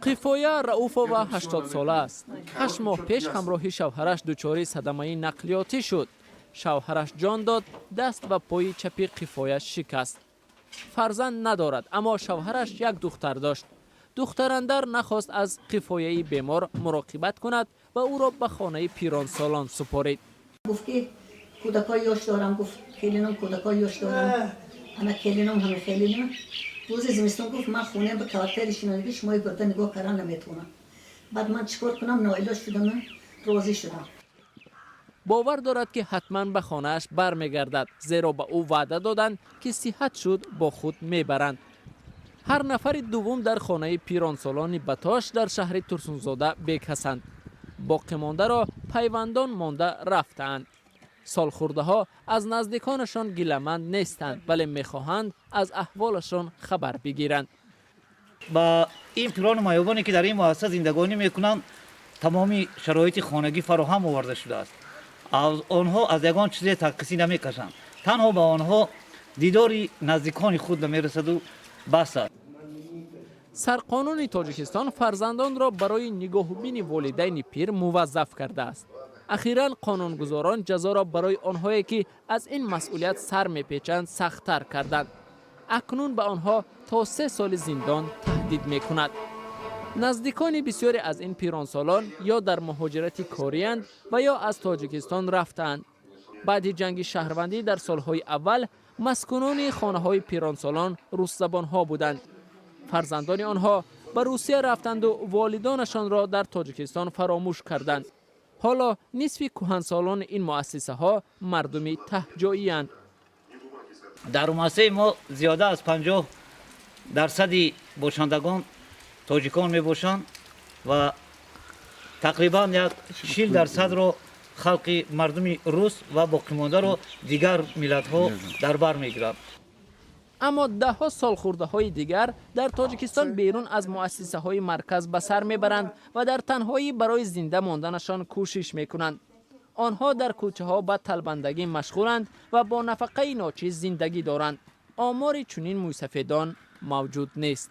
Қифоя Рауфова 80 сола аст. 8 моҳ пеш ҳамроҳи шавҳараш дучори садамаи нақлиётӣ шуд. Шавҳараш ҷон дод, даст ва пои чапи Қифоя шикаст. Фарзанд надорад, аммо шавҳараш як духтар дошт. Духтарандар нахост аз Қифояи бемор муроқибат кунад ва ӯро ба хонаи пиронсолон супорид. Гуфт, ки кӯдакҳои ёш дорам, гуфт, келинам, кӯдакҳои ёш дорам, ана келинам ҳама хелинам. Рӯзи зимистон, гуфт, ман хонаам ба квартираи шинонагӣ шумои бурда нигоҳ кардан наметавонам. Баъд ман чӣ кор кунам? Ноилоҷ шудам, розӣ шудам. Бовар дорад, ки ҳатман ба хонааш бармегардад, зеро ба ӯ ваъда доданд, ки сиҳат шуд, бо худ мебаранд. Ҳар нафари дуввум дар хонаи пиронсолони Батош дар шаҳри Турсунзода бекасанд. Боқимондаро пайвандон монда рафтаанд. Солхӯрдаҳо аз наздиконашон гиламанд нестанд, вале мехоҳанд аз аҳволашон хабар бигиранд. Ба ин пирону маёбоне, ки дар ин муассиса зиндагонӣ мекунанд, тамоми шароити хонагӣ фароҳам оварда шудааст. Аз онҳо аз ягон чизе танқисӣ намекашанд. Танҳо ба онҳо дидори наздикони худ намерасаду бас аст. Сарқонуни Тоҷикистон фарзандонро барои нигоҳубини волидайни пир муваззаф кардааст. Ахиран қонунгузорон ҷазоро барои онҳое, ки аз ин масъулият сар мепечанд, сахттар карданд. Акнун ба онҳо то 3 соли зиндон таҳдид мекунад. Наздикони бисёре аз ин пиронсолон ё дар муҳоҷирати кориянд ва ё аз Тоҷикистон рафтаанд. Баъди ҷанги шаҳрвандӣ дар солҳои аввал маскунони хонаҳои пиронсолон русзабонҳо буданд. Фарзандони онҳо ба Русия рафтанду волидонашонро дар Тоҷикистон фаромӯш карданд. Ҳоло нисфи кӯҳансолони ин муассисаҳо мардуми таҳҷоиянд. Дар муассисаи мо зиёда аз 50 дарсади бошандагон тоҷикон мебошанд ва тақрибан як 40 дарсадро халқи мардуми рус ва боқимондаро дигар миллатҳо дар бар мегиранд. Аммо даҳҳо солхӯрдаҳои дигар дар Тоҷикистон берун аз муассисаҳои марказ ба сар мебаранд ва дар танҳоӣ барои зинда монданашон кӯшиш мекунанд. Онҳо дар кӯчаҳо ба талбандагӣ машғуланд ва бо нафақаи ночиз зиндагӣ доранд. Омори чунин мӯйсафедон мавҷуд нест.